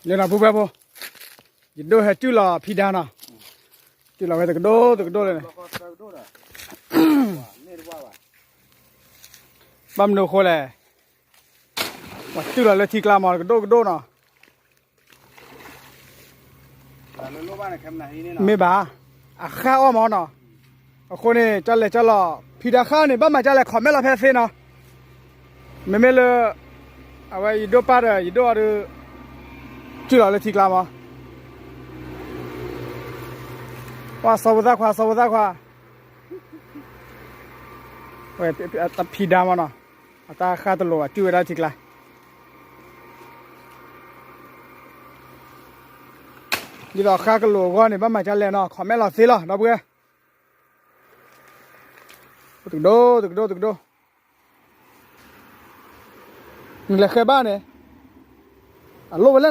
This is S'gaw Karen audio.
လၢနီၤ ပုၢ်ဝဲၢ်ဖိ, ယဒိၣ်ဟဲတုၤလီၤဖံဒါနီၤ, တုၤလီၤဝဲတကဒိၣ်တကဒိၣ်လၢန့ၣ်, ဘၣ်မနုၤအဃိလဲၣ်, ပှၤတုၤလီၤလၢထံကျါမး တကဒိၣ်ကဒိၣ်နီၤ, မ့ၢ်ဘၣ်, အဃၢ်အီၣ်မးနီၤ, အဃိန့ၣ် ကၢ်လဲၤကၢ်လီၤ ဖံဒါဃၣ်န့ၣ် ဘၣ်မၤကၢ်လဲၤ comment လီၤဖဲသ့နီၤ, မ့မ့ၢ်လၢ အဝဲယဒိၣ်ပၢ်ဒီး ယဒိၣ်အီၤဒီး တုၤလီၤလၢထံကျါမး, ပှၤစီၤဖိသၣ်ခွါ စီၤဖိသၣ်ခွါ, ဝဲဖံဒါမးနီၤ, အတၢ်ဃၣ်တလိာ်ဘၣ် တုၤဝဲဒၣ်ထံကျါ, ဒ်သိးဃၣ်ကလိာ်အဂီၢ်န့ၣ် ဘၣ်မၤကၢ်လဲၤနီၤ comment လီၤသ့လီၤ ဒီပုၢ်ဝဲၢ်, တကဒိၣ်တကဒိၣ်တကဒိၣ်, နလဲၤဃဲဘၣ်န့ၣ်, အလိၣ်ဝဲလၢ